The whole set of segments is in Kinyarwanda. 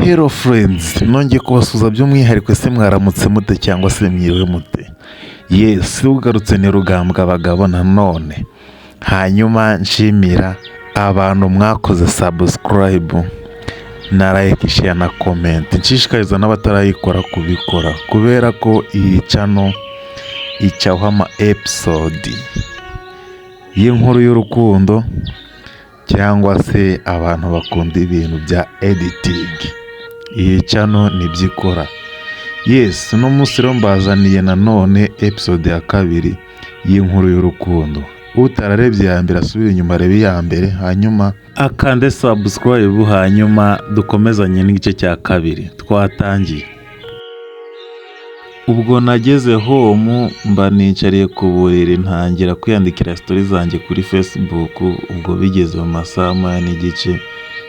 Hello friends, nongeye kubasuhuza by'umwihariko. Ese mwaramutse mute cyangwa se mwiriwe mute? Yes, ugarutse ni Rugambwa abagabo nanone. Hanyuma nshimira abantu mwakoze subscribe na like, share na comment. Nshishikariza n'abatarayikora kubikora kubera ko iyi channel icaho ama episode y'inkuru y'urukundo cyangwa se abantu bakunda ibintu bya editing. Iyi channel nibyo ikora. Yes, uno munsi rero mbazaniye nanone episode ya kabiri y'inkuru y'urukundo. Utararebye iya mbere asubire inyuma arebe iya mbere, hanyuma akande subscribe, hanyuma dukomezanye n'igice cya kabiri twatangiye. Ubwo nageze home, mba nicariye ku buriri, ntangira kwiyandikira story zanjye kuri Facebook. Ubwo bigeze mu masaha 1:30,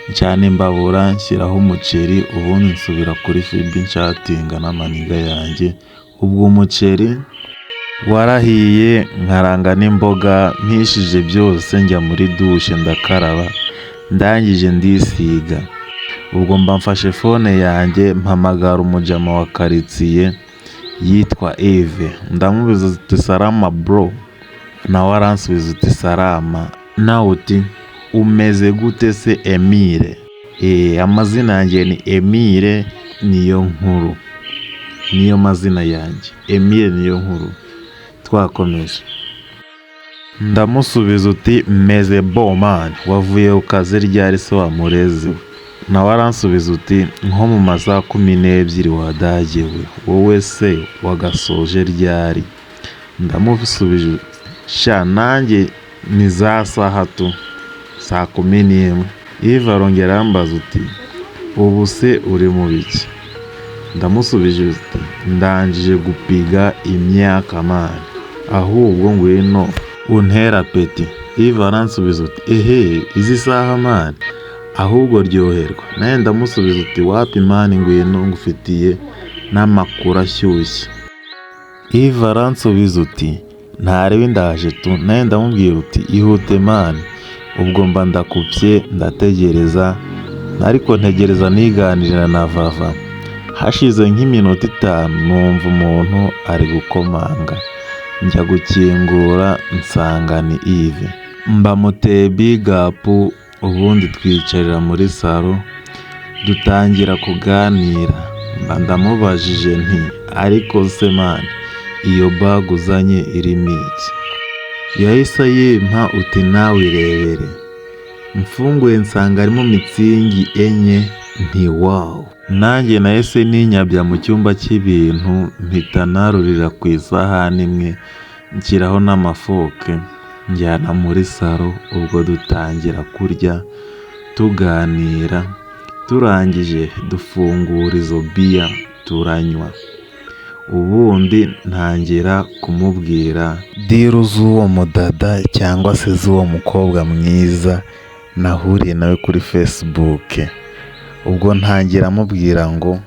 ncana imbabura, nshyiraho umuceri, ubundi nsubira kuri FB nchatinga n'amanigga yanjye. Ubwo umuceri warahiye, nkaranga n'imboga, mpishije byose, njya muri douche ndakaraba, ndangije ndisiga. Ubwo mba mfashe phone yanjye, mpamagara umujama wa karitsiye yitwa Yves. Ndamubaza uti: "Salama bro?" Nawe aransubiza uti: "Salama." Nawe uti: "Umeze gute se Emile?" Amazina yanjye ni Emile niyo nkuru, niyo mazina yanjye, Emile niyo nkuru. Twakomeje. Ndamusubiza uti: "Meze bon man. Wavuye ku kazi ryari se wa murezi we?" Nawe aransubiza uti: "Nko mu masaha 12 wadage we. Wowe se wagasoje ryari?" Ndamusubije: "Sha, nanjye ni za saha tu, saa 11." Yves arongera arambaza uti: "Ubu se uri mu biki?" Ndamusubije uti: "Ndangije gupiga imyaka man, ahubwo ngwino untera appétit." Yves aransubiza uti: "Ehe, izi saha man, ahubwo ryoherwa." Nawe ndamusubiza uti: "Wapi man, ngwino ngufitiye n'amakuru ashyushye." Yves aransubiza uti: "Ntarebe, ndaje tu." Nawe ndamubwira uti: "Ihute man." Ubwo mba ndakupye, ndategereza, ariko ntegereza niganirira na Vava. Hashize nk'iminota 5 numva umuntu ari gukomanga, njya gukingura nsanga ni Yves. Mba muteye big up, ubundi twicarira muri salon dutangira kuganira. Mba ndamubajije nti: "Ariko se man, iyo bag uzanye irimo iki?" Yahise ayimpa uti: "Nawe irebere." Mfunguye nsanga harimo Mützig enye. Nti: "Wow." Nanjye nahise ninyabya mu cyumba cy'ibintu, mpita narurira ku isahani imwe, nshyiraho n'amafork, njyana muri salon. Ubwo dutangira kurya tuganira, turangije dufungura izo biya turanywa, ubundi ntangira kumubwira deal z'uwo mudada cyangwa se z'uwo mukobwa mwiza nahuriye nawe kuri Facebook. Ubwo ntangira amubwira ngo